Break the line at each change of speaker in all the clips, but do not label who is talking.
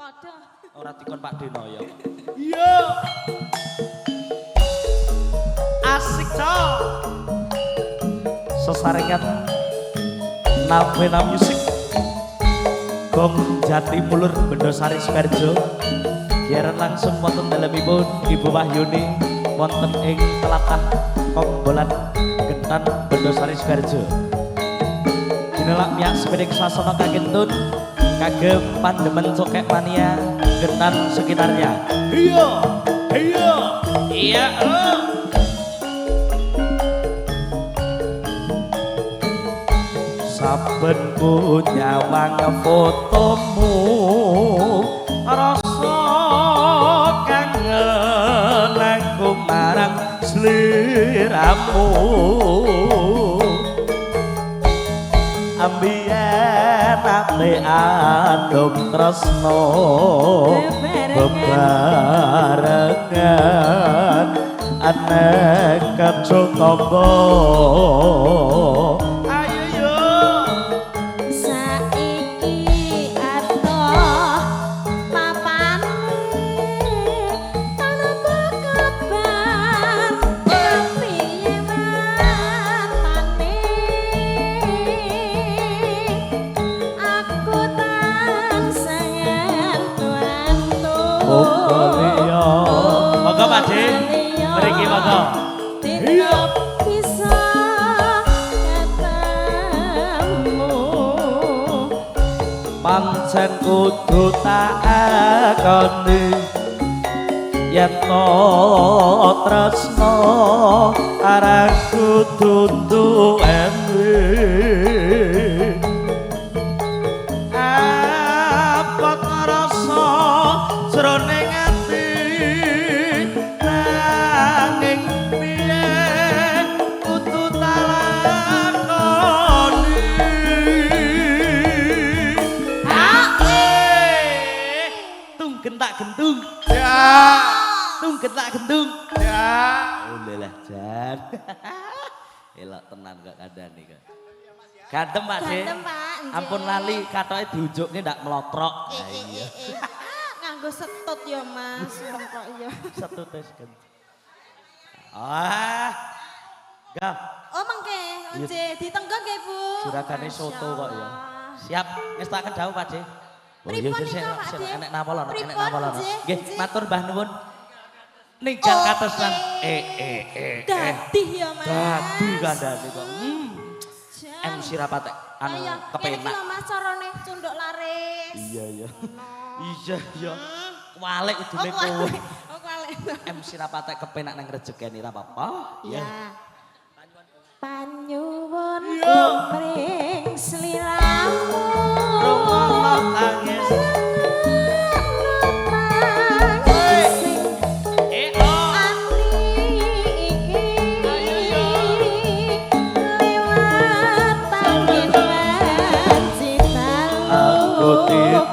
Padha.
Ora dikon Pak Deno ya.
Iya. Asik cok.
Sesarengan Navena Music Gong Jati Mulur Bendosari Sukoharjo. Giaran langsung wonten dalemipun Ibu Wahyuni wonten ing telatah Kombolan Gentan Bendosari Sukoharjo. Dinelak miyak sepedek sasana kakintun kagem pandemen cokek mania Gentan sekitarnya.
Iya, iya, iya.
Saben ku nyawang fotomu rasa kangen aku marang sliramu. Ambiyen ate adom tresno bebarengan anek kecotombo.
Ayo yo.
Saiki atoh papane tanpa kabar piye matane aku tansah ngantu.
Monggo liya. Monggo Pak De. Mriki monggo.
Iya. Bisa ketemu.
Pancen kudu tak akoni yen to tresno arang kudu duweni.
Apa rasa jroning ati nanging piye kudu tak lakoni.
Tung gentak gentung.
Ya.
Tung gentak gentung.
Ya.
Oh lelah jan. Elok tenan kok kandhane kok. Ganteng Pak De.
Ganteng Pak. Nggih.
Ampun lali katoke diunjukne ndak mlotrok.
Eh, eh, eh, eh. Nganggo setut ya Mas. Wong kok iya.
Setute segent. Ah. Gah,
Oh mengke, nggih, ditenggo nggih Bu.
juragane
Masya
soto kok ya.
Allah.
Siap, ngestakaken dawuh Pak De. Oh iya,
Pripun
sik,
nika, Pak
sik,
De?
enek napa lho, enek
Pripun,
napa lho.
nggih,
Nggih,
nggih.
matur Mbah nuwun. Ninggal
Oke.
katesan. Eh eh eh. eh.
Dadih ya Mas.
Dadi kandhane kok.
Jan.
MC rapat anu
Ayo, ngene iki
kepenak.
lho Mas carane cunduk laris.
Iya iya. Iya iya. Kualik
Oh
kudune kowe.
kualik. Oh kualik.
MC rapat kepenak nang rejekene ra apa-apa.
Iya. Panyuwun
Iya.
pring sliramu.
Rungono tangis.
Tangis
Eh oh.
ati iki
Ayo yo.
liwat angin wanci
Aku titip.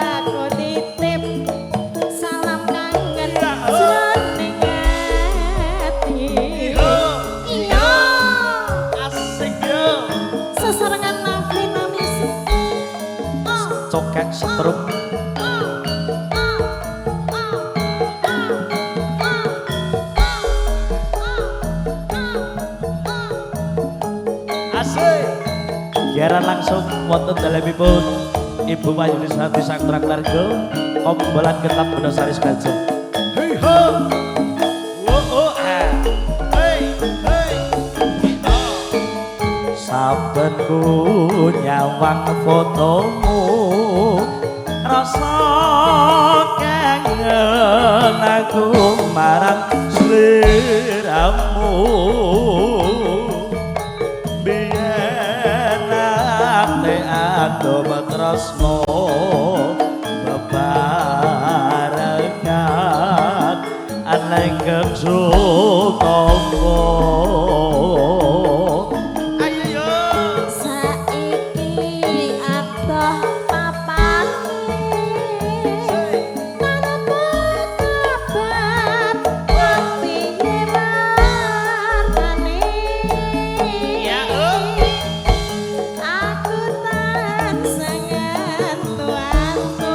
Aku titip salam kangen
Iya.
jroning ati.
Iya.
Iya.
Asik yo.
Sesarengan Navina Music. Oh.
Cokek setrum.
Asik.
Giaran langsung wonten dalemipun Ibu Wahyuni Santi Saktra Keluarga Kombolan Gentan Bendosari Sukoharjo.
Hey ho. Wo oh ah. Hey hey. Oh.
Saben ku nyawang fotomu rasa kangen aku marang sliramu. Biyen ate adom tresno bebarengan aneng kecutombo.
Ayo yo.
Saiki atoh papane tanpa kabar piye martane.
Ya oh.
Aku tansah ngantu-antu.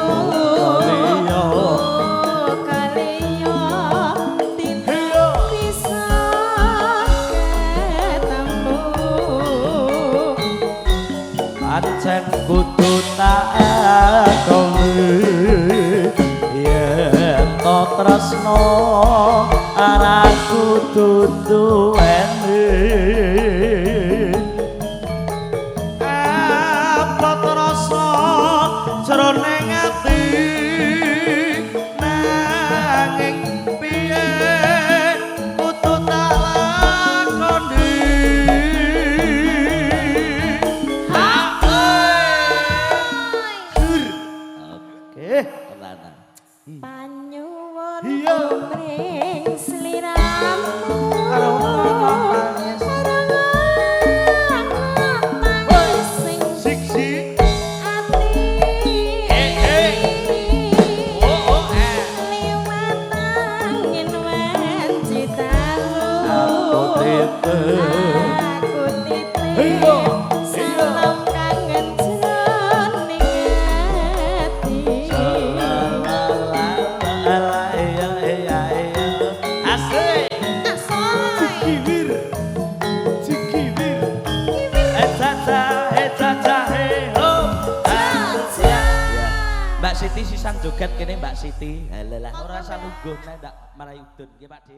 sayang kudu tak akoni yen to tresno ora kudu duweni.
Apa rasa jroning ati nanging piye kudu tak lakoni.
Oke, tenanan.
Panyuwun
Iya.
ring sliramu.
Karo nangis.
Nangis sing
Sik sik.
ati.
Eh, eh. Oh oh eh.
Liwat angin wancitamu.
Aku titip.
Aku titip.
Iya.
Salam kangen jroning ati.
Asik.
Asoy.
Cikiwir. Cikiwir.
Eh caca, eh caca, eh ho.
Jaja.
Mbak Siti sisan joget kene, Mbak Siti. Halah, ora usah lungguh nek ndak marai udun nggih, Pak De.